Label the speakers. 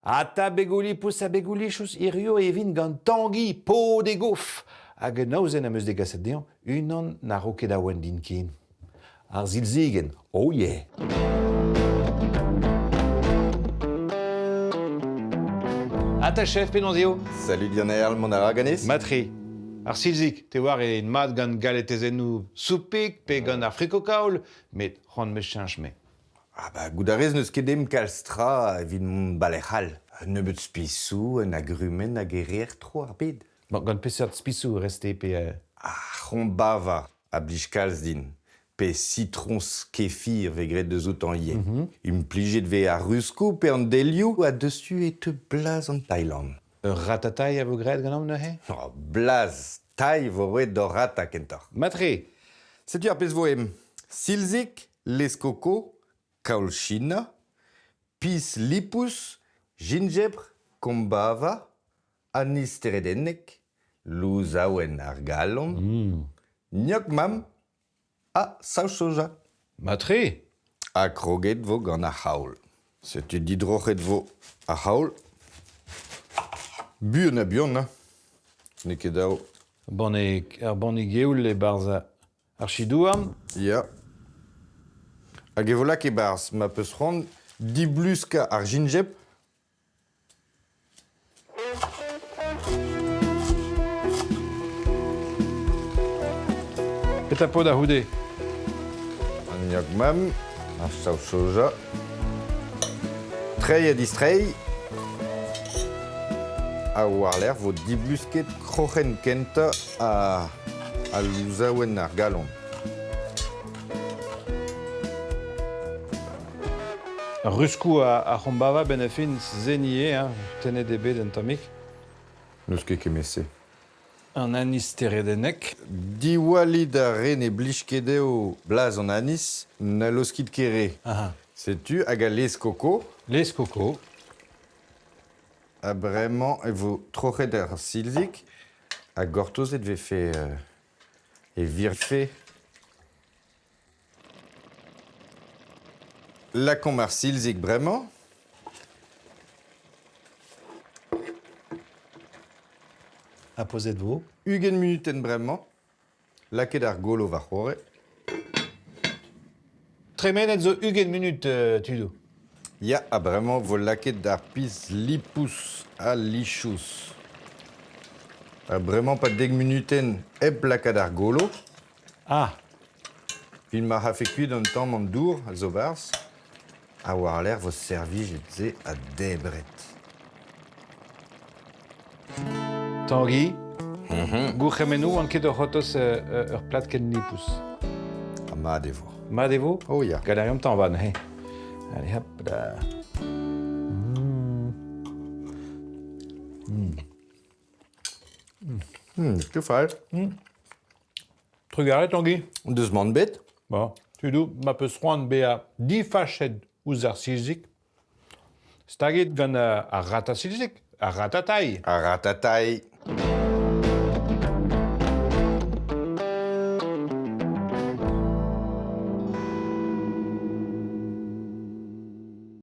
Speaker 1: Ata begoulipous ha begoulichous hirio e vin gant Tangi, paotr e gof! Hag un aozenn am eus degaset dezhañ, unan na ro ket awen din ken. Ar silzigenn, oh yeah! Ata chef, penaos eo?
Speaker 2: Salut Lionel, mont a ra ganez?
Speaker 1: Matre. Ar silzig, te oar eo mat gant galetezennoù soupig pe gant ar friko-kaol, met c'hoant 'm eus cheñch me.
Speaker 2: Ah bah, goût a rez n'eus ket deomp kalz tra evit mont balec'h all. Un nebeud spisoù, un agrumenn hag e reer tro ar bed.
Speaker 1: Bon, gant peseurt spisoù reste pe...
Speaker 2: Ar c'hombava a blij kalz din. Pe sitroñs kefir vez graet deus outañ ivez. Implijet vez ar ruskoù pe an delioù ha deus-tu e teu blaz an Thailand.
Speaker 1: Ur ratatailh a vo graet ganeomp neuze?
Speaker 2: Oh, blaz tailh vo roet d'hor rata kentoc'h.
Speaker 1: Matre.
Speaker 2: Setu ar pezh vo em. Silzig, lez-koko, kaol-China, piz lipous, ginjebr, kombava, anis steredennek, louzaouenn ar galon, gnoc'h mamm ha saoz-soja.
Speaker 1: Matre.
Speaker 2: Ha kroget vo gant ar c'haol. Setu didroc'het vo ar c'haol. Buan ha buan, hein. N'eo ket dav.
Speaker 1: Banne, ar bannig-eoul e-barzh Ar chidouarn?
Speaker 2: Ya. Hag e vo lak e-barzh ma 'peus c'hoant dibluskañ ar ginjeb.
Speaker 1: Petra 'po da c'houde?
Speaker 2: An mamm, ar saoz soja. Treiñ ha distreiñ. Ha war-lerc'h 'vo diblusket kroc'hen kentañ ha Al louzaouenn ar galon.
Speaker 1: Ar ruskoù ar c'hombava benn ar fin zen ivez, hein, tennet eo bet un tammig.
Speaker 2: N'eus ket kement-se.
Speaker 1: An anis steredennek.
Speaker 2: Diwallit ar re ne blij ket dezho blaz an anis, na laoskit ket re.
Speaker 1: Aha.
Speaker 2: Setu hag al laezh-koko.
Speaker 1: Laezh-koko.
Speaker 2: Ha bremañ e vo troc'het ar silzig ha gortozet e vefe e virfe. Lakaomp ar silzig bremañ.
Speaker 1: Ha pozet 'vo.
Speaker 2: 20 munutenn bremañ. Lakaet ar golo war-c'horre.
Speaker 1: Tremenet zo 20 munut, tudoù.
Speaker 2: Ya, ha bremañ 'vo lakaet ar piz lipous ha lichous. Ha bremañ 'pad dek munutenn hep lakaat ar golo.
Speaker 1: Ah.
Speaker 2: Evit ma c'hafe kuit un tamm an dour a zo 'barzh. Ha war-lerc'h 'vo servijet se ha debret.
Speaker 1: Tangi, gourc'hemennoù oan ket o c'hortoz ur plad ken lipous.
Speaker 2: Ha mat e vo.
Speaker 1: Mat e vo?
Speaker 2: Oh ya.
Speaker 1: Gant a reomp tañva neuze. Allez hop da.
Speaker 2: Mm. Ket fall.
Speaker 1: Trugarez Tangi.
Speaker 2: Deus mann bet.
Speaker 1: Bon, tudoù, ma peus c'hoant bezañ difachet ouzh ar silzig, Stagit gant ar ratasilzig, ar ratatailh.
Speaker 2: Ar ratatailh.